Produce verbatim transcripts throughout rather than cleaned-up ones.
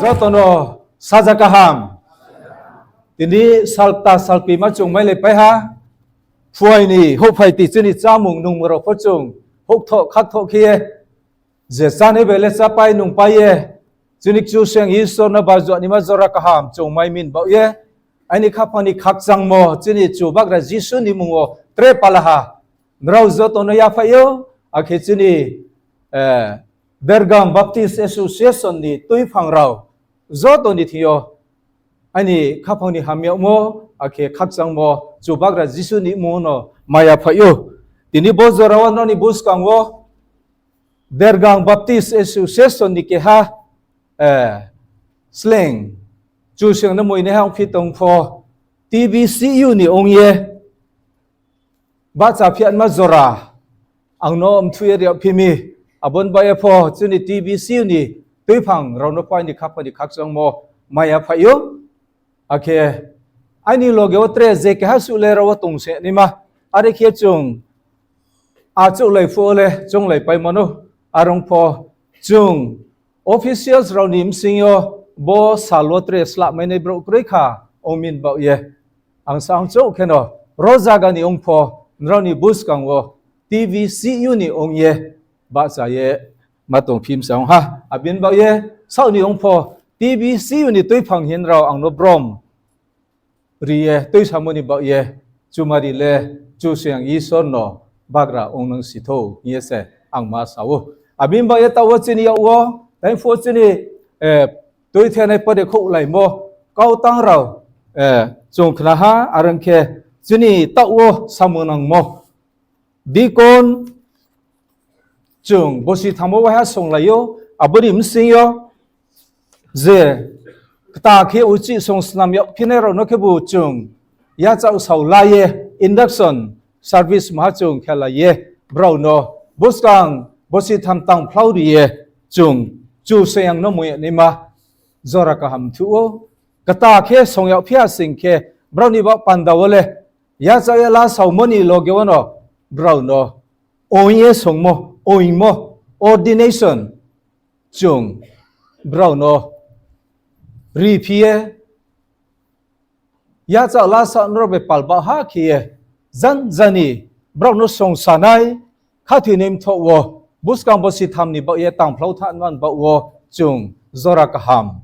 Joto no saja kaham. Tini salkta salkpima chung mailaipai ha. Phuai ni houhphai ti chini chámung nungmung rao pho chung houhthoh khakthoh khe ye, je chánai bai le chápai nungpai ye, chini Kchusoyang Isor no bajuanaima jora kaham chung mai mi ni baoh ye, aini khaphang ni khakchangmo chini Chubagra Jisu ni mmung wo tre pala ha nrao joto no yaphaih ou, akhe chini Dergang Baptist Association ni tuiphang rao joto ni thing yo aini khaphang ni hamyagmo akhe khakchangmo Chubagra Jisu ni mmung no mai yaphaih ou. Tini bo jora wo nrao ni buskang wo Dergang Baptist Association ni keha sleing, Kchusoyang no moinaiha ongphi tong pho, T B C U ni ong ye bahcha phianma jora ang no mthuh ye ri yagphi mi. Abo ni baoh ye pho chini T B C U ni tuiphang rao no pho aini khaphang ni khakchangmo mai yaphaih ou. Akhe aini loge wo tre je keha suh le rao wo tong se naima. Are khe chung achouhlai phuh wo le chounglaipaimo no. Are ong pho chung officials rao ni bsing yo bo sal wo tre slahmainai brouh kroi kha ong mi ni baoh ye, ang sa ang chouh kheno, ro zaga ni ong pho nrao ni buskang wo T B C U ni ong ye bahcha ye ma tongphi mi sa ong ha. Abo ni baoh ye saoh ni ong pho T B C U ni tuiphang hing rao ang no brom ri ye tuisamo ni baoh ye, chumari le Kchusoyang Isor no bagra ong nang si thou hing ye se ang ma sa ou. Abo ni baoh ye taoh wo chini yak wo, tini phuh chini tuithenai pore khouhlaimo kautang rao chung khna ha. Are ong khe chini taoh wo samung nangmo deacon chung bosi thangmo waiha songlai ou. Abo ni bsing yo je kta khe uchih song snam yagphinai rao no khebu chung yachaoh sao la ye, induction service maha chung khelai ye, brao no buskang bosi tham tangphlau ri ye chung Kchusoyang no moing yagnaima jora kaham mthuh ou. Kta khe song yagphi ha sing khe, brao ni baoh panda wo le yachaoh ye lasaomo ni loge wo no brao no oing ye songmo, oingmo, ordination chung brao no riphi ye, yachaoh lasaonai rao bai pal baoh ha khe ye, janja ni brao no songsanai, khathoinai mthoh wo, buskang bosi tham ni baoh ye tangphlau thanngma ni baoh wo chung jora kaham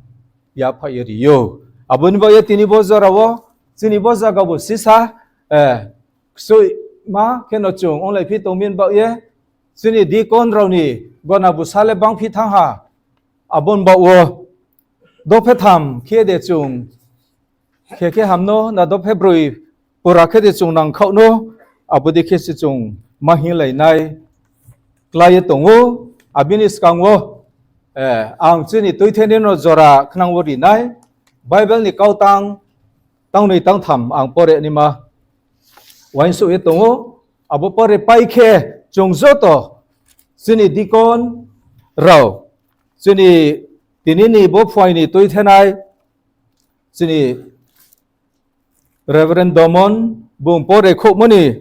yaphaih ye ri ou. Abo ni baoh ye tini bo jora wo chini bo zaga bo sisa kchoihma kheno chung onglaiphi tong mi ni baoh ye, chini deacon rao ni gona busa le bangphi thanng ha. Abo ni baoh wo dophe tham khe de chung khe khe ham no, na dophe broi pura khe de chung nangkhaoh no, abo dei khe se chung ma hinglainai klái ye tong ou. Abo ni skang wo ang chini tuithenai no jora khnang wo ri nai Bible ni kautang tangnoi tangtham ang pore naima uaingsouh ye tong ou. Abo pore pai khe chung joto chini deacon rao, chini tini ni bo phuai ni tuithenai chini Reverend Domon bung pore khouhmo ni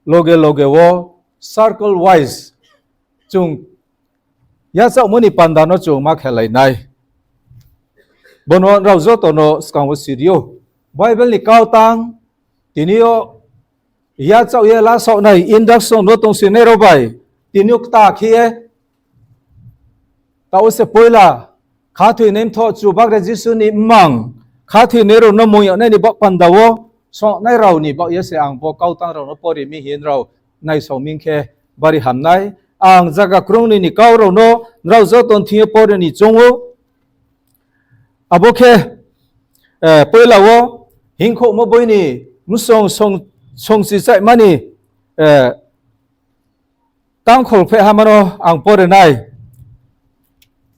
loge loge wo circle wise chung yachaohmo ni panda no chung ma khelai nai. Bo no nrao joto no skang wo siri ou. Bible ni kautang tini yo yachaoh ye lasaoh nai induction no tongsinai rao bai tini yo kta khe ye, taoh wo se poila khathoinai mthoh Chubagra Jisu ni mmang, khathoinai rao no moing yagnai ni baoh panda wo songnai rao ni baoh ye se ang bo kautang rao no pore mi hing rao naisao mi khe bari hamnai. Ang zaga krungnoi ni kau rao no nrao joto ni thing yo pore ni choung ou. Abo khe poila wo hingkhouhmo boi ni bsong songchichaihma ni tangkhol phehhama no ang pore nai.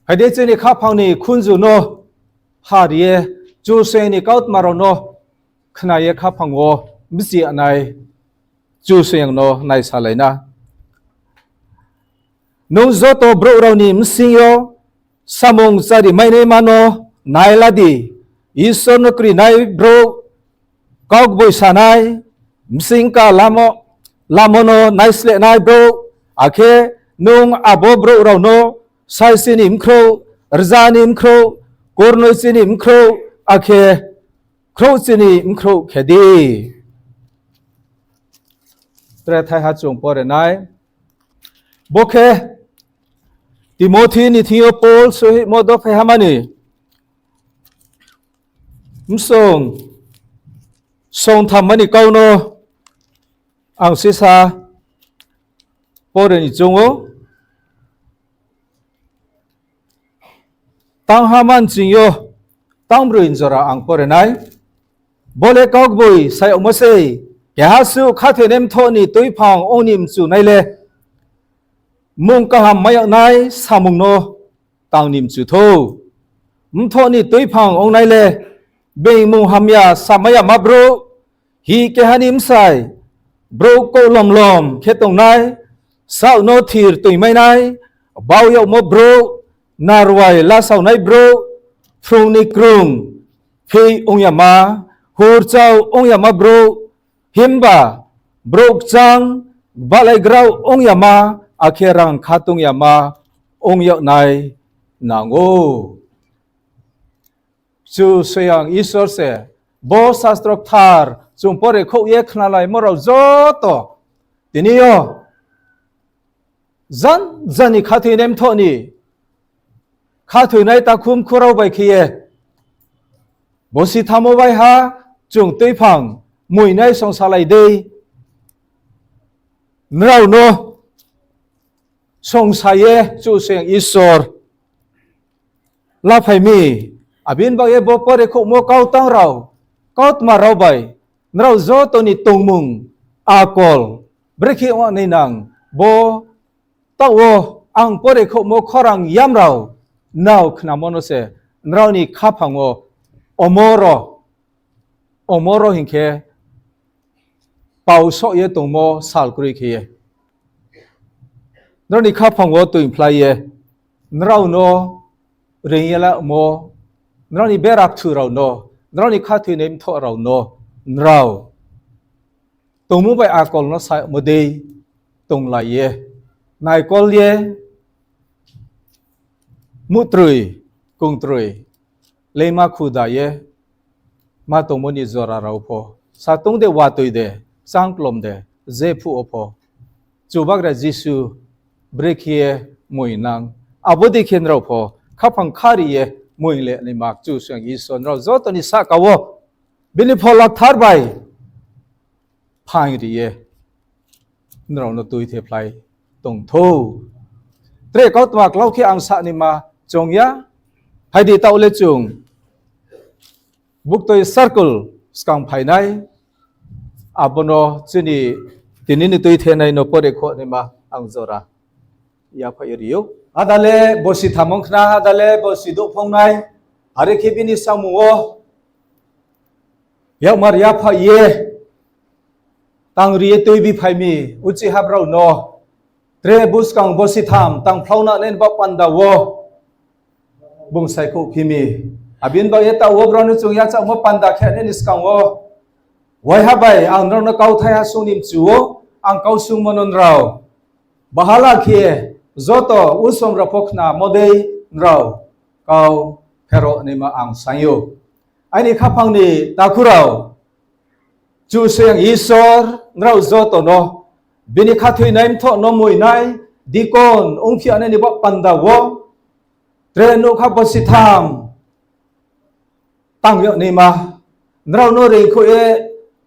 Phai di, chini khaphang ni khunju no ha ri ye, Kchusoyang ni kautma rao no khna ye khaphang wo bchi yag nai, Kchusoyang no naisalai na. Nung joto brouh rao ni bsing yo samung chari mainaima no nai la di. Isor no krinai brouh, kau gboi sanai, bsing ka lamo, lamo no naislehnai brouh, akhe nung abo brouh rao no saisi ni bkhrouh, rza ni bkhrouh, Kurnoi chini bkhrouh, akhe khrouh chini bkhrouh khe di. Tre thaiha chung pore nai. Bo khe Timothi ni thing yo Paul soihmo dophaihama ni bsong songthamma ni kau no ang sisa pore ni choung ou. Tangha manching yo tangbroi jora ang pore nai. Bo le kaugboisa yagmo sei, keha suh khathoinai mthoh ni tuiphang ong ni mchu nai le, mung kaham mai yag nai samung no tang ni mchu thou. Mthoh ni tuiphang ong nai le, being mung hamya samai yama brouh, hi keha ni bsai, brouh kouhlomlom khe tongnai, saoh no thir toingmainai, bau yagmo brouh, narwai lasaonai brouh, phrung ni krung, pheih ong yama, hurchao ong yama brouh, himba brouh kchang, gbahlai grao ong yama, akhe rang khatung yama ong yag nai nang ou. Kchusoyang Isor se bo sastro kthar chung pore khouh ye khnalaimo rao joto tini yo jan jan ni khathoinai mthoh ni khathoinai takhum khurao bai khe ye, bo si thamo bai ha chung tuiphang moingnai songsalai dei, nrao no songsa ye Kchusoyang Isor laphai mi. Abini baoh ye bo pore khouhmo kau tang rao, kautma rao bai nrao joto ni tongmung akol brekhe ong nai nang, bo taoh wo ang pore khouhmo khorang yam rao nrao khnamo no se nrao ni khaphang wo omoro, omoro hing khe pau soh ye tongmo sal kroi khe ye, nrao ni khaphang wo toingphlai ye, nrao no reing ye lamo, nrao ni bera kthu rao no, nrao ni khathoinai mthoh rao no, nrao tongmung bai akol no samo dei tonglai ye, naikol ye, muhtroi, kungtroi, leingma khuda ye ma tongmo ni jora rao pho, satung de, watoi de, changklom de, jephuh wo pho, Chubagra Jisu brekhe ye moing nang, abo dei khe nrao pho khaphang khari ye moing le naima Kchusoyang Isor nrao joto ni sahka wo bini phola kthar bai phaing ri ye nrao no tuithephlai tong thou. Tre kautma klau khe ang sa naima choung ya. Phai di, taoh le chung buktui circle skang phainai, abo no chini tini ni tuithenai no pore khouh naima ang jora yaphaih ye ri ou. Ada le bosi thamung khna, ada le bosi douh phongnai, are khe bini samung wo yakmar yaphaih ye tang ri ye tuibi phai mi, uchih hap rao no tre buskang bosi tham tangphlauna nai ni baoh panda wo bung saikhouh phi mi. Abini baoh ye taoh wo brao no chung yachaohmo panda khe nai ni skang wo, waiha bai ang nrao no kauthai ha sung ni mchu ou, ang kau sungmo no nrao bahala khe joto usom rao pho khnamo dei nrao kau phero naima ang saing ou. Aini khaphang ni takhu rao, Kchusoyang Isor nrao joto no bini khathoinai mthoh no moingnai, dikon ongphi ya nai ni baoh panda wo tre nougkha bosi tham tang yag naima, nrao no reingkhouh ye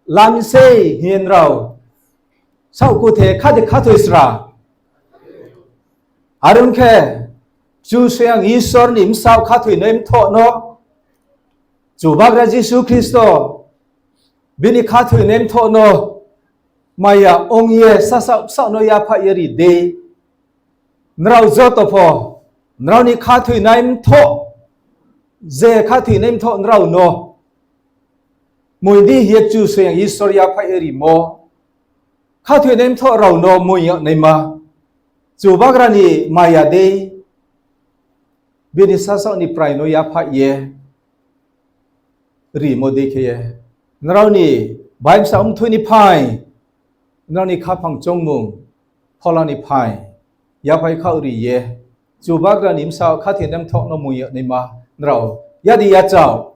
lam sei hing ye nrao saohkuthe kha de khathoi sra. Are ong khe, Kchusoyang Isor ni bsaoh khathoinai mthoh no, Chubagra Jisu Khristo bini khathoinai mthoh no maya ong ye sasaoh bsaoh no yaphaih ye ri dei. Nrao joto pho, nrao ni khathoinai mthoh, je khathoinai mthoh nrao no moing di hing ye Kchusoyang Isor yaphaih ye rimo. Khathoinai mthoh rao no moing yag naima, Chubagra ni maya dei, bini sasaoh ni prai no yaphaih ye rimo dei khe ye, nrao ni bai bsa mthui ni phaing, nrao ni khaphang choungmung phola ni phaing yaphaih khaoh ri ye, Chubagra ni bsaoh khathoinai mthoh no moing yag naima nrao Yadi yachaoh.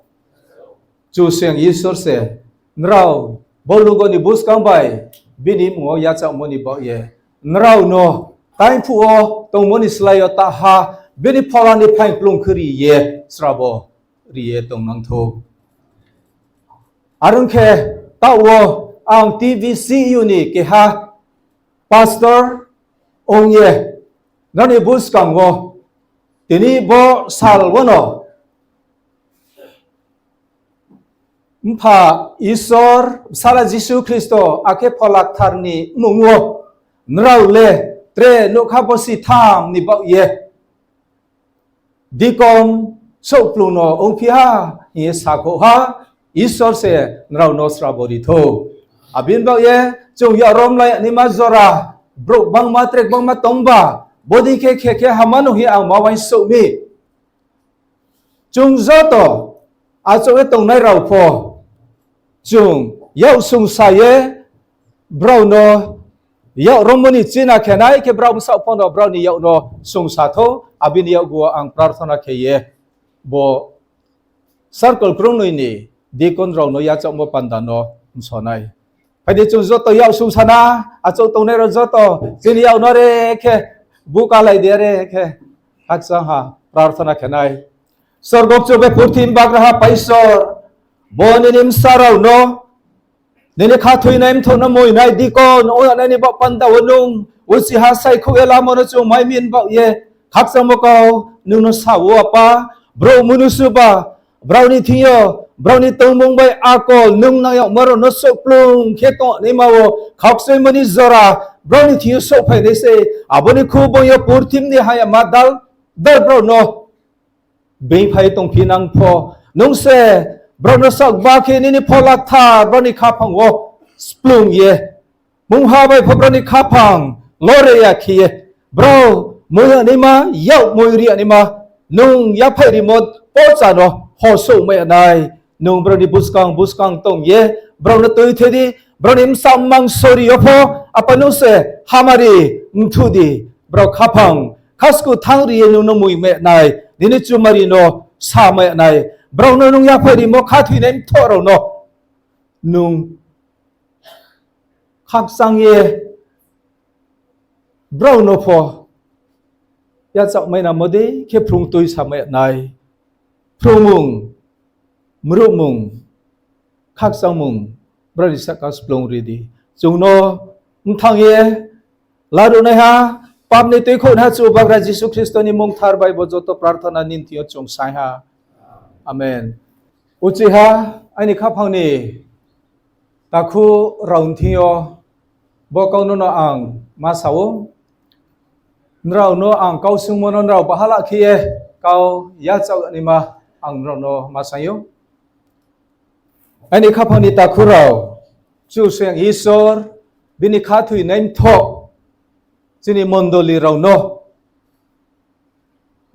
Kchusoyang Isor se nrao bo lugo ni buskang bai bini mmung wo yachaohmo ni baoh ye nrao no taingphuh wo tongmo ni slái yo taha bini phola ni phaing kplung khe ri ye srabo ri ye tongnang thou. Are ong khe, taoh wo ang T V C U ni keha pastor ong ye nrao ni buskang wo tini bo sal wono Mpha Isor, Bsala Jisu Khristo, akhe Phola Kthar ni mmung wo nrao le tre nougkha bosi tham ni baoh ye deacon souhkplung no ongphi ha hing ye sakhouh ha. Isor se nrao no srabo ri thou. Abo ni baoh ye chung yak romlai naima jora, brouh gbangma, tre gbangma tongba, bodei khe khe khe hama no hing ye ang ma uaingsouh mi. Chung joto achouh ye tongnai rao pho, chung yak sungsa ye brao no yak rommo ni china khe nai khe brao bsaoh pho no brao ni yak no sungsa thou, abo ni yakgu wo ang prarthana khe ye bo circle krungnoi ni deacon rao no yachaohmo panda no mso nai. Phai di chung joto yak sungsa na, achouh tongnai rao joto, chini yak no re khe, bukalai di re khe, khakchang ha, prarthana khe nai. Sorgo kchu bai purthimbi bagraha Apai Isor, bo nini bsa rao no, nini khathoinai mthoh no moinai deacon ong yag nai ni baoh panda wo nung uchih ha saikhouh ye lamo no chung mai mi ni baoh ye, khakchangmo kau nung no sa ou Apa, brouh mnusu ba, brao ni thing yo, brao ni tongmung bai akol nung nang yagmo rao no souhkplung khe tongnaima wo khakchoimo ni jora brao ni thing yo souhphai nai se, abo ni khubung yo purthimbi ni haya ma dal dal brao no beingphai tongphi nang pho, nung se brao no sakba khe nini Phola Kthar brao ni khaphang wo splung ye, mungha bai pho brao ni khaphang lore ya khe ye, brao moi yag naima, yak moi ri yag naima, nung yaphaih rimo pocha no hosouh mai yag nai. Nung brao ni buskang buskang tong ye, brao no tuithe di, brao ni bsa mmang sori yo pho, Apa nung se hamari mthuh di, brao khaphang khasku thanng ri ye nung no moi mai yag nai, nini chumari no sa mai yag nai, brao no nung yaphaih rimo khathoinai mthoh rao no nung khakchang ye brao no pho yachaoh mai namo dei khe phrung tuisa mai yag nai. Phrungmung, mruhmung, khakchangmung, brao ni sahka splung ri di. Chung no mthang ye laruhnaiha, pap ni tuikhouhnaiha Chubagra Jisu Khristo ni mmung kthar bai bo joto prarthana nini thing yo chung saing ha. Amen. Uchih ha, aini khaphang ni takhu rao ni thing yo bo kau no no ang ma sa ou. Nrao no ang kau swunngmo no nrao bahala khe ye kau yachaoh naima ang nrao no ma saing ou. Aini khaphang ni takhu rao, Kchusoyang Isor, bini khathoinai mthoh chini mondoli rao no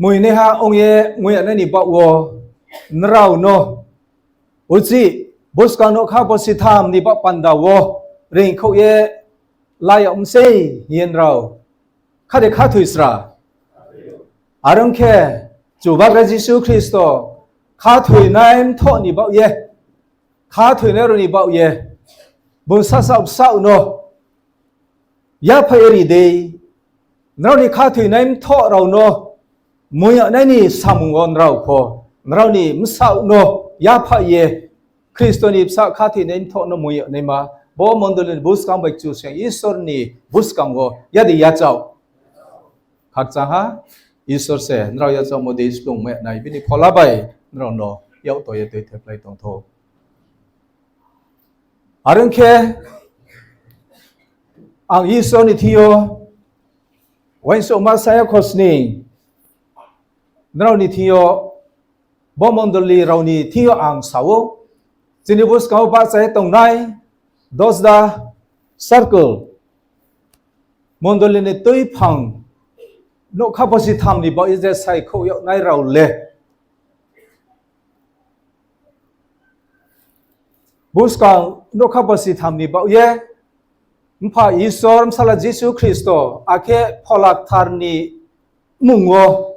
moinaiha ong ye moi yag nai ni baoh wo nrao no uchih buskang nougkha bosi tham ni baoh panda wo reingkhouh ye la yag mi sei hing ye nrao kha de khathoi sra. Are ong khe, Chubagra Jisu Khristo khathoinai mthoh ni baoh ye, khathoinai rao ni baoh ye, bung sasaoh bsaoh no yaphaih ri dei, nrao ni khathoinai mthoh rao no moi yag nai ni samung wo nrao pho, nrao ni bsaoh no yaphaih ye, Khristo ni bsa khathoinai mthoh no moi yag naima, bo mondoli ni buskang bai Kchusoyang Isor ni buskang wo yadi yachaoh. Khakchang ha, Isor se nrao yachaohmo dei splung mai yag nai, bini phola bai nrao no yak to ye tuithephlai tong thou. Are ong khe, ang Isor ni thing yo uaingsouhma saya khosning, nrao ni thing yo, bo mondoli rao ni thing yo ang sa ou, chini buskang wo bahcha ye tongnai Dosda circle mondoli ni tuiphang nougkha bosi tham ni baoh ye je saikhouh yag nai rao le, buskang nougkha bosi tham ni baoh ye, Mpha Isor, Bsala Jisu Khristo, akhe Phola Kthar ni mmung wo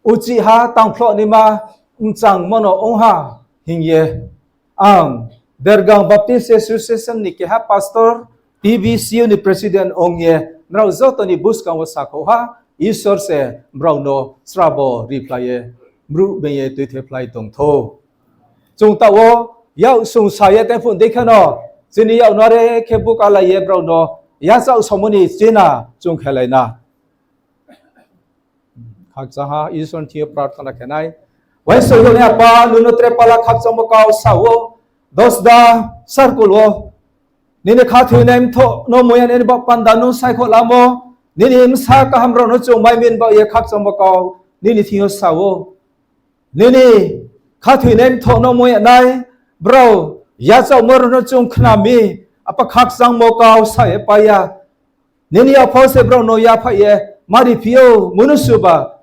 uchih ha tangphloh naima, mchangmo no ong ha hing ye ang Dergang Baptist Association ni keha pastor, T B C U ni president ong ye nrao joto ni buskang wo sakhouh ha, Isor se brao no srabo riphlai ye, mruh beng ye tuithephlai tong thou. Chung taoh wo yak sungsa ye tei phung dei khe no, chini yak no are khe bukalai ye brao no yachaoh saomo ni china chung khelai na. Khakchang ha, Isor ni thing yo prarthana khe nai. Uaingsouh yag nai Apa, nung no tre pala khakchangmo kau sa ou, Dosda circle wo nini khathoinai mthoh no mung ya nini baoh panda nung saikhouh lamo, nini bsa kaham rao no chung mai mi ni baoh ye khakchangmo kau nini thing yo sa ou. Nini khathoinai mthoh no mung ya nai, brao yachaohmo rao no chung khna mi, Apa khakchangmo kau sa ye pai ya. Nini yapha se brao no yaphaih ye mari phi ou, mnusuba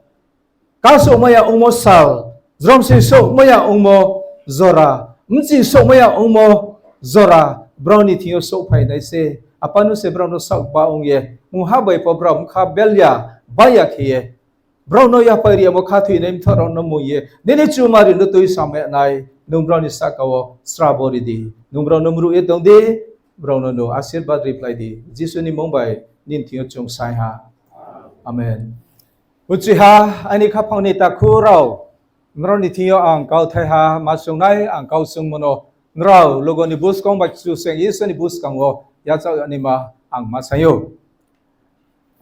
kasouhmai ya ongmo sal, jromsoi souhmai ya ongmo jora, bchi souhmai ya ongmo jora, brao ni thing yo souhphai nai se. Apa nung se brao no saohpa ong ye, mungha bai pho brao bkha bel ya, bai ya khe ye, brao no yaphaih ri yamo khathoinai mthoh rao no mung ye nini chumari no tuisamai nai, nung brao ni sahka wo srabo ri di, nung brao no mruh ye tong di, brao no nung asirbad riphlai di, Jisu ni mmung bai nini thing yo chung saing ha. Amen. Uchih ha, aini khaphang ni takhu rao, nrao ni thing yo ang kauthai ha ma sung nai, ang kau sungmo no nrao logo ni buskang bai Kchusoyang Isor ni buskang wo yachaoh yag naima ang ma saing ou.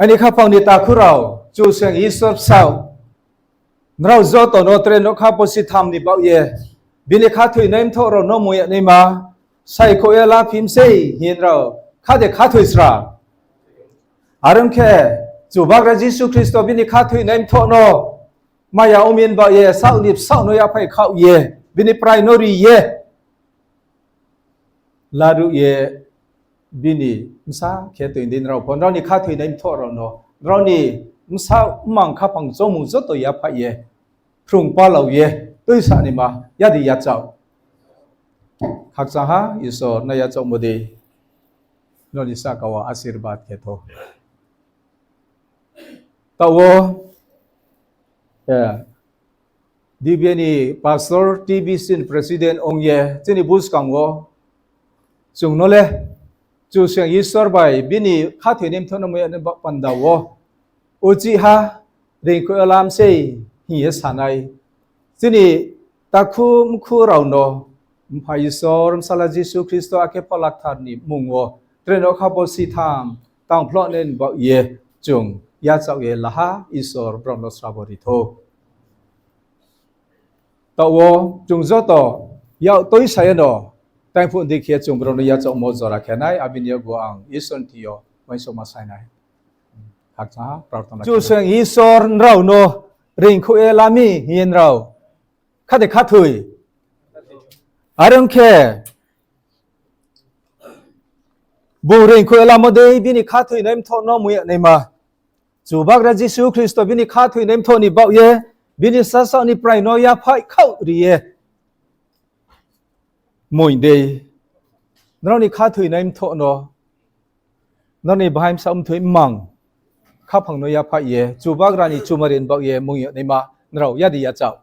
Aini khaphang ni takhu rao, Kchusoyang Isor bsaoh, nrao joto no tre nougkha bosi tham ni baoh ye bini khathoinai mthoh rao no mung ya naima saikhouh ye laphim sei hing ye nrao kha de khathoi sra? Are ong khe, Chubagra Jisu Khristo bini khathoinai mthoh no maya ong mi ni baoh ye saoh ni bsaoh no yaphaih khaoh ye, bini prai no ri ye, laruh ye, bini bsa khe toi di, nrao pho nrao ni khathoinai mthoh rao no, nrao ni bsa mmang khaphang choungmung joto yaphaih ye, phrung palao ye, tuisa naima yadi yachaoh. Khakchang ha, Isor no yachaohmo dei nrao ni sahka wo asirbad khe thou. Taoh wo, eh, D B A ni pastor, T B C ni president ong ye chini buskang wo chung no le Kchusoyang Isor bai bini khathoinai mthoh no mung ya ni baoh panda wo uchih ha reingkhouh ye lam sei hing ye sa nai. Chini takhu mkhu rao no Mpha Isor, Bsala Jisu Khristo akhe Phola Kthar ni mmung wo tre nougkha bosi tham tangphloh nai ni baoh ye chung yachaoh ye la ha, Isor brao no srabo ri thou. Taoh wo chung joto yak tuisa ye no, taingphuh di khe chung brao no yachaohmo jora khe nai, abini yakgu ang Isor ni thing yo uaingsouhma saing nai. Khakchang ha, prarthana khe nai. Kchusoyang Isor, nrao no reingkhouh ye la mi hing ye nrao kha de khathoi? Are ong khe, bung reingkhouh ye lamo dei bini khathoinai mthoh no mung ya naima, Chubagra Jisu Khristo bini khathoinai mthoh ni baoh ye bini sasaoh ni prai no yaphaih khaoh ri ye mung dei, nrao ni khathoinai mthoh no, nrao ni bahai bsaoh mthoi mmang khaphang no yaphaih ye Chubagra ni chumari ni baoh ye mung ya naima nrao yadi yachaoh?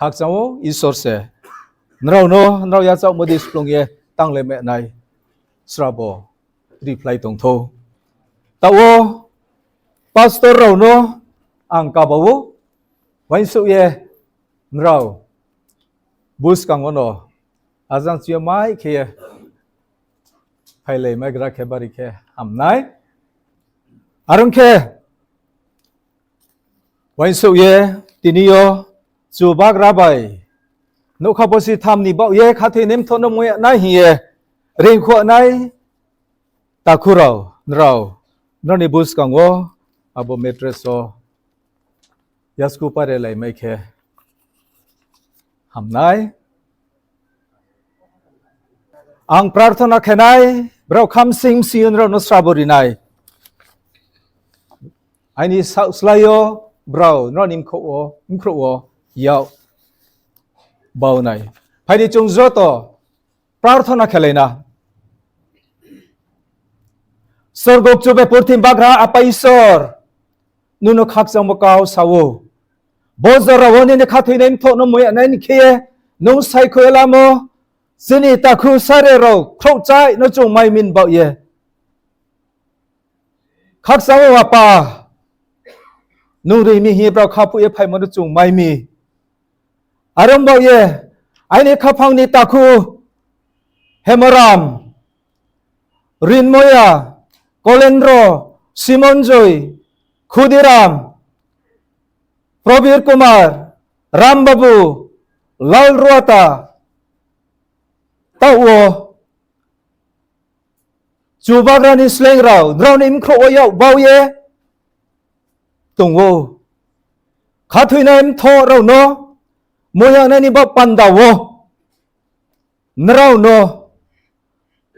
Khakchang ou, Isor se nrao no nrao yachaohmo dei splung ye tanglai ma nai, srabo riphlai tong thou. Taoh wo pastor rao no ang kaba ou, uaingsouh ye nrao buskang wo no ajang chi yo mai khe ye phailai maigra khe bari khe ham nai. Are ong khe, uaingsouh ye tini yo Chubagra bai nougkha bosi tham ni baoh ye khathoinai mthoh no mung ya nai hing ye reingkhouh nai takhu rao, nrao, nrao ni buskang wo abo mattress wo yasku pare lai mai khe ham nai. Ang prarthana khe nai, brao khamsing sing yo nrao no srabo ri nai. Aini saoh slái yo brao nrao ni mkhrouh wo, mkhrouh wo yak bau nai. Phai di chung joto prarthana khelai na. Sorgo kchu bai purthimbi bagra Apa Isor, nung no khakchangmo kau sa ou. Bo jora wo nini khathoinai mthoh no moing ya nai ni khe ye, nung saikhouh ye lamo, chini takhu sare rao khrouhchaih no chung mai mi ni baoh ye. Khakchang ou Apa, nung ri mi hing ye brao khaphuh ye phaimo no chung mai mi. Are ong baoh ye, aini khaphang ni takhu, Hemoram, Rinmoya, Kolendro, Simonjoi, Khudiram, Probir Kumar, Rambabu, Lalruata, taoh wo Chubagra ni sleing rao, nrao ni bkhrouh wo yak bau ye tong ou. Khathoinai mthoh rao no moing ya nai ni baoh panda wo, nrao no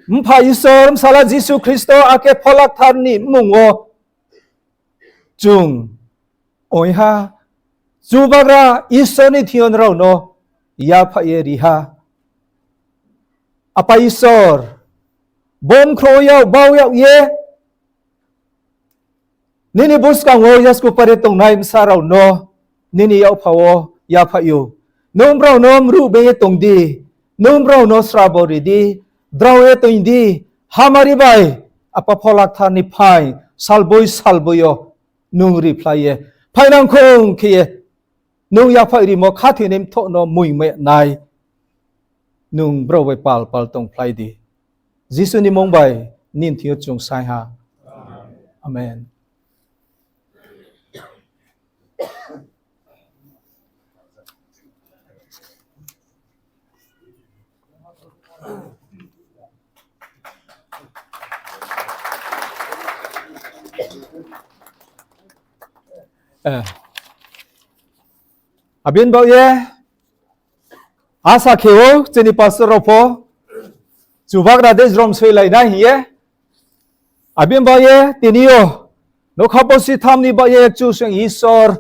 Mpha Isor, Bsala Jisu Khristo, akhe Phola Kthar ni mmung wo chung ong ha, Chubagra Isor ni thing yo nrao no yaphaih ye ri ha. Apa Isor, bo bkhrouh wo yak bau yag ye, nini buskang wo yasku pare tongnai bsa rao no nini yakpha wo yaphaih ou. Nung brao no mruh beng ye tong di, nung brao no srabo ri di, drao ye tong di, hamari bai Apa Phola Kthar ni phaing salboi salboi yo nung riphlai ye phainang khong khe ye, nung yaphaih rimo khathoinai mthoh no moing mai nai, nung brao bai pal pal tongphlai di. Jisu ni mmung bai nini thing yo chung saing ha. Amen. Abini baoh ye asa khe ou chini pastor rao pho Chubagra de jrom soilai nai hing ye. Abini baoh ye tini yo nokha bosi tham ni baoh ye Kchusoyang Isor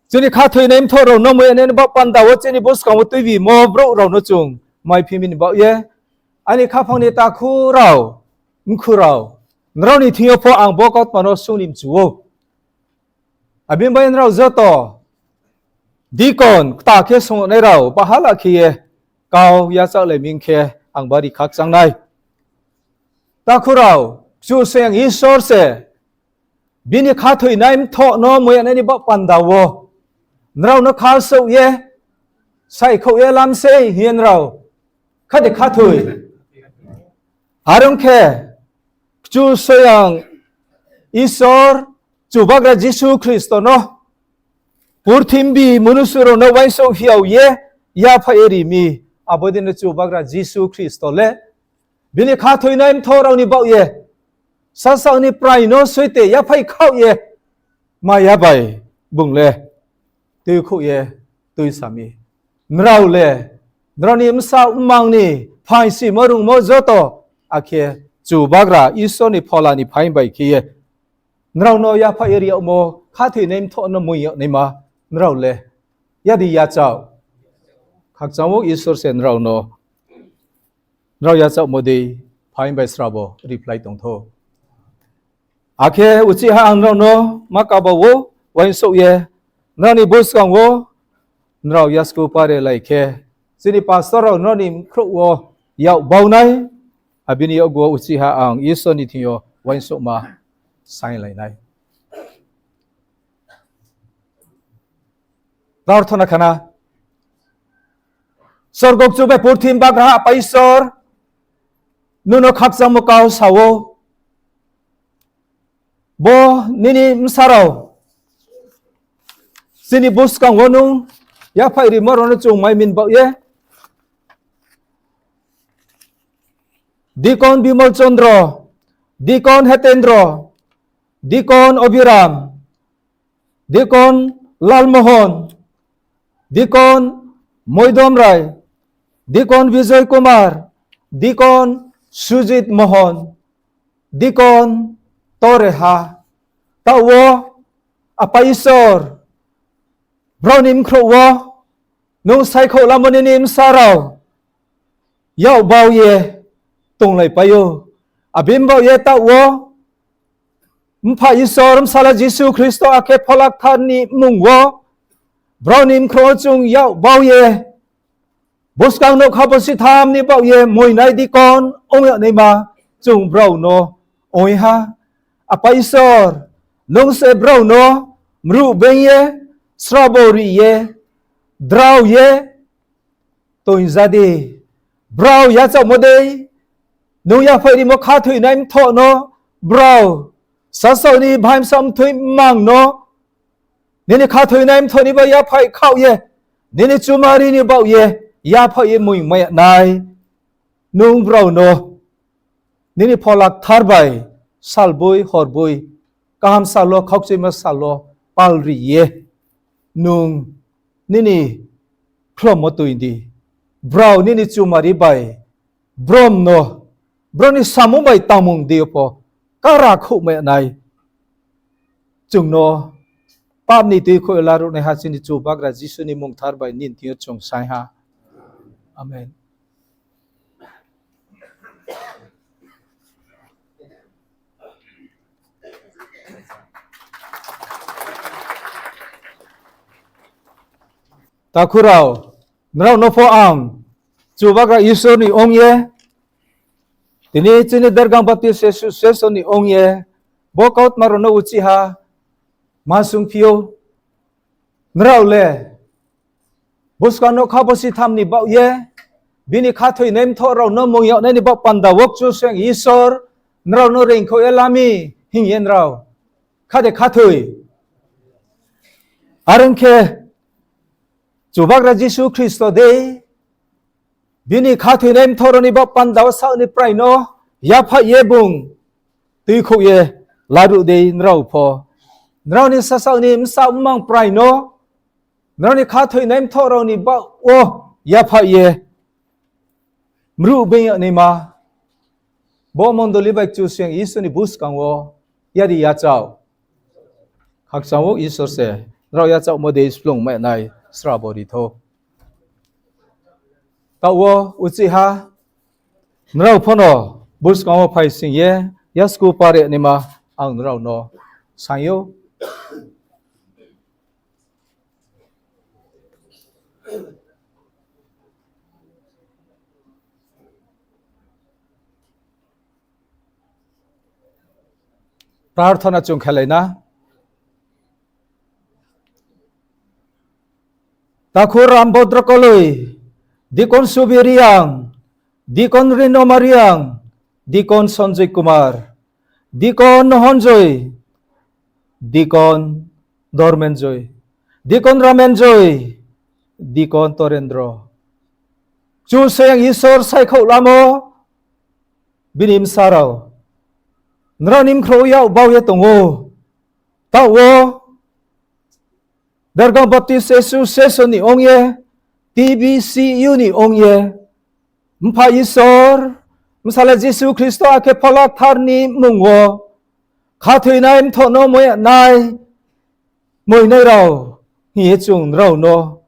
chini khathoinai mthoh rao no moing ya nai ni baoh panda wo chini buskang wo tuibimo brouh rao no chung maiphi mi ni baoh ye, aini khaphang ni takhu rao, mkhu rao, nrao ni thing yo pho ang bo kautma no sung ni mchu ou. Abini baoh ye nrao joto deacon kta khe sungnai rao bahala khe ye kau yachaohlai mi khe ang bari khakchang nai. Takhu rao, Kchusoyang Isor se bini khathoinai mthoh no moing ya nai ni baoh panda wo nrao no khalsouh ye, saikhouh ye lam sei hing ye nrao khathe khathoi. Are ong khe, Kchusoyang Isor, Chubagra Jisu Khristo no purthimbi mnusu rao no uaingsouh hiao ye yaphaih ye ri mi. Abo dei no Chubagra Jisu Khristo le bini khathoinai mthoh rao ni baoh ye sasaoh ni prai no soite yaphaih khaoh ye maya bai bung le tuikhouh ye tuisa mi. Nrao le, nrao ni bsa mmang ni phaing simo rungmo joto, akhe Chubagra Isor ni phola ni phaing bai khe ye nrao no yaphaih ye ri yagmo khathoinai mthoh no moing yag naima nrao le yadi yachaoh. Khakchang ou Isor se nrao no, nrao yachaohmo dei phaing bai srabo riphlai tong thou. Akhe uchih ha ang nrao no ma kaba ou, uaingsouh ye nrao ni buskang wo nrao yasku pare lai khe, chini pastor rao nrao ni bkhrouh wo yak bau nai, abini yakgu wo uchih ha ang Isor ni thing yo uaingsouhma sainglai nai. Prarthona khana. Sorgo kchu bai purthimbi bagraha Apa Isor, nung no khakchangmo kau sa ou. Bo nini bsa rao, chini buskang wo nung yaphaih rimo rao no chung mai mi ni baoh ye, Deacon Bimal Chandra, Deacon Hetendra, Deacon Abhiram, Deacon Lalmohon, Deacon Moidom Rai, Deacon Bijoy Kumar, Deacon Sujit Mohon, Deacon Toreha, taoh wo Apa Isor, brao ni bkhrouh wo nung saikhouh lamo nini bsa rao yak bau ye tonglaipai ou. Abini baoh ye taoh wo Mpha Isor, Bsala Jisu Khristo, akhe Phola Kthar ni mmung wo, brao ni bkhrouh wo chung yak bau ye, buskang nougkha bosi tham ni baoh ye moingnai deacon ong yag naima chung brao no ong ha. Apa Isor, nung se brao no mruh being ye, srabo ri ye, drao ye, toing ja di. Brao yachaohmo dei, nung yaphaih rimo khathoinai mthoh no, brao sasaoh ni bhai bsa mthoi mmang no, nini khathoinai mthoh ni baoh yaphaih khaoh ye, nini chumari ni baoh ye yaphaih ye moing mai nai. Nung brao no nini Phola Kthar bai salboi horboi, kaham sal wo, khaukchoima sal wo palri ye, nung nini khlomo toing di. Brao nini chumari bai brom no, brao ni samung bai tangmung dei yo pho kara khouh mai nai. Chung no pap ni tuikhouh ye laruhnaiha chini Chubagra Jisu ni mmung kthar bai nini thing yo chung saing ha. Amen. Takhu rao, nrao no pho ang Chubagra Isor ni ong ye, tini chini Dergang Baptist Association ni ong ye, bo kautma rao no uchih ha ma sungphi ou. Nrao le buskang nougkha bosi tham ni baoh ye, bini khathoinai mthoh rao no moing yag nai ni baoh panda wo Kchusoyang Isor nrao no reingkhouh ye la mi hing ye nrao kha de khathoi? Are ong khe, Chubagra Jisu Khristo dei, bini khathoinai mthoh rao ni baoh panda wo sasaoh ni prai no yaphaih ye bung tuikhouh ye laruh dei nrao pho, nrao ni sasaoh ni bsa mmang prai no, nrao ni khathoinai mthoh rao ni baoh wo yaphaih ye mruh being yag naima, bo mondoli bai Kchusoyang Isor ni buskang wo yari yachaoh. Khakchang ou Isor se nrao yachaohmo dei splung mai nai srabo ri thou. Taoh wo uchih ha, nrao pho no buskang wo phai sing ye, yasku pare naima ang nrao no saing ou. Prarthana chung khelai na. Takhu Rambodro Koloi, Deacon Subi Reang, Deacon Rinoma Reang, Deacon Sanjoy Kumar, Deacon Nohonjoy, Deacon Dormenjoy, Deacon Ramenjoy, Deacon Torendro. Kchusoyang Isor saikhaoh lamo, bini bsa rao nrao ni bkhrouh yak bau ye tong ou. Taoh wo Dergang Baptist Association ni ong ye, T B C U ni ong ye, Mpha Isor, Bsala Jisu Khristo akhe Phola Kthar ni mmung wo, khathoinai mthoh no moing yag nai, moingnai rao hing ye chung nrao no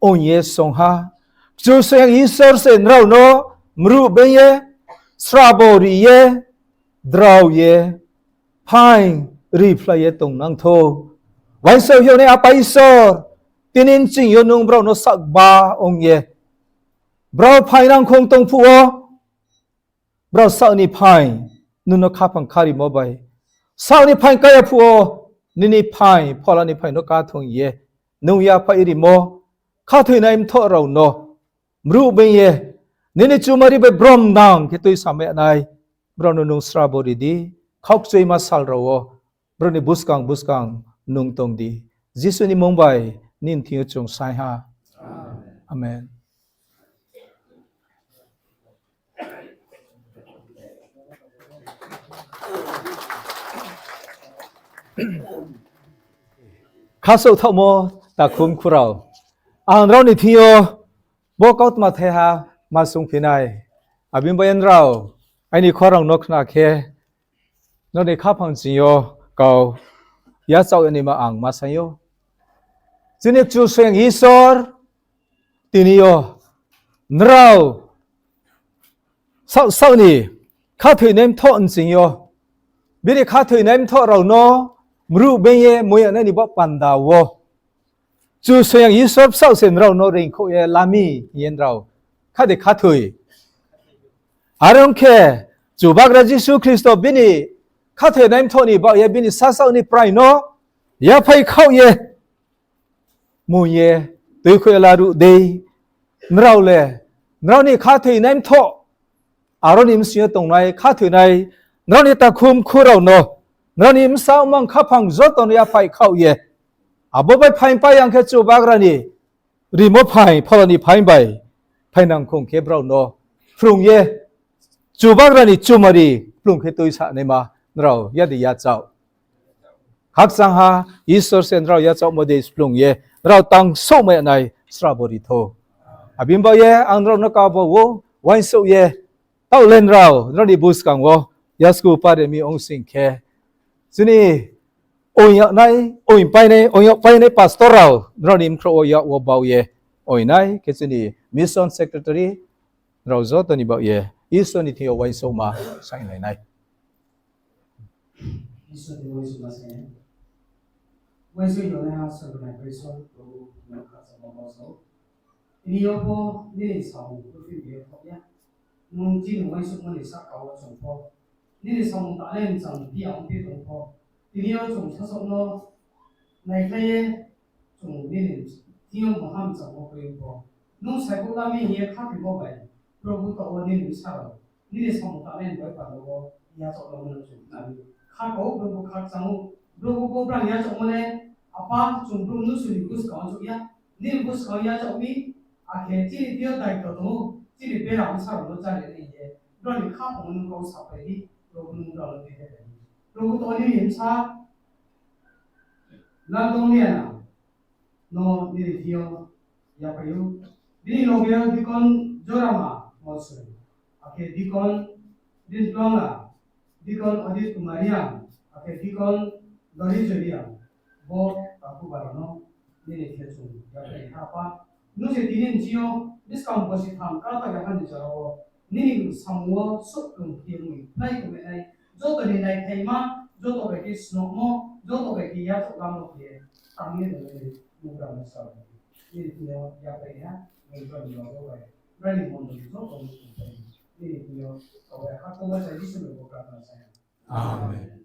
ong ye song ha. Kchusoyang Isor se nrao no mruh being ye, srabo ri ye, drao ye, phaing riphlai ye tongnang thou. Uaingsouh yag nai Apa Isor, tini nching yo nung brao no sakba ong ye, brao phaing nangkhong tong phuh wo, brao sasaoh ni phaing nung no khaphang kharimo bai, sasaoh ni phaing kaya phuh wo, nini phaing, phola ni phaing no kathong ye, nung yaphaih rimo khathoinai mthoh rao no mruh being ye, nini chumari bai bromnang khe tuisamai nai, brao no nung srabo ri di, khaukchoima sal rao wo, brao ni buskang buskang nung tong di. Jisu ni mmung bai nini thing yo chung saing ha. Amen. Khasouh thaohmo takhu mkhu rao, ang nrao ni thing yo bo kautma thaiha ma sungphi nai. Abo ni bai nrao aini khorang no khna khe, nrao ni khaphang ching yo kau yachaoh ya naima ang ma saing ou. Chini Kchusoyang Isor, tini yo nrao sasaoh ni khathoinai mthoh nching yo, Bini khathoinai mthoh rao no mruh being ye moi yag nai ni baoh panda wo Kchusoyang Isor bsaoh se nrao no reingkhouh ye la mi hing ye nrao kha de khathoi? Are ong khe, Chubagra Jisu Khristo bini khathoinai mthoh ni baoh ye bini sasaoh ni prai no yaphaih khaoh ye mung ye tuikhouh ye laruh dei, nrao le nrao ni khathoinai mthoh, aro ni bsing yo tongnai khathoinai, nrao ni takhu mkhu rao no, nrao ni bsa mmang khaphang joto no yaphaih khaoh ye, abo bai phaing pai ya khe Chubagra ni rimo phaing, phola ni phaing bai phainang khong khe brao no phrung ye, Chubagra ni chumari kplung khe tuisanaima nrao ya de yachaoh? Khakchangha Isor se nrao yachaohmo dei splung ye nrao tang souhmai nai srabo ri thou. Abo ni baoh ye ang nrao no kabo wo uaingsouh ye, taoh le nrao, nrao ni buskang wo yasku pare mi ong sing khe, chini oing yag nai, oing painai, oing yag painai pastor rao nrao ni bkhrouh wo yak wo bau ye oing nai khe chini mission secretary nrao joto ni baoh ye Isor ni thing yo uaingsouhma sainglai nai. Isor ni uaingsouhma sainglai. Uaingsouh tongnaiha Sorgonai Kaitor, Probu, nung khakchangma bausa ou. Tini yo pho nini samung purthimbi yo thoh ya. Nung chini uaingsouhmo ni sahka wo chung pho nini samung ta le mchang phi ya ongphi tong pho, tini yo chung sasaoh no naikhlai ye chung nini thing yo maha mchangmo kroi pho, nung saikhouh la mi hing ye khathoimo bai, Probu, taoh wo nini bsa rao nini samung tangnai ni bai panda wo yachaoh lamo no chung khna mi. Khakchang ou Probu, khakchang ou. Probu, bo brang yachaohmo le, Apa, chung brouh mnusu ni buskang wo chouh ya, nini buskang wo yachaoh mi, akhe chini thing yo daito tong ou, chini bera bsa rao no chári nai hing ye, brao ni khaphang wo nung kau saphai di, Probu, nung brao no tuithai phai di. Probu, taoh nini bsa Laltongniana no nini thing yo yaphai ou. Bini loge yo Deacon Jorama Molsoi, akhe Deacon Rinplongla, Deacon Odit Kumar Reang, akhe Deacon Dori Joriang, bo takhu ba rao no nini thing yo chung yaphai ha, Apa. Nung se tini nching yo buskang bosi tham kata ya ha ni jora wo nini samung wo souhplung khe mui khlai tongmai nai, joto ni naithaima, joto bai khe snohmo, joto bai khe yachaoh lamo khe tang ye tongmai nai, nung brao no sa nini thing yo yaphai ha, nung brao ni loge bai, brao ni mondoli joto no tongpai nini thing yo, abo bai ha tongma chai Jisu ni bo prarthana sa ha. Amen.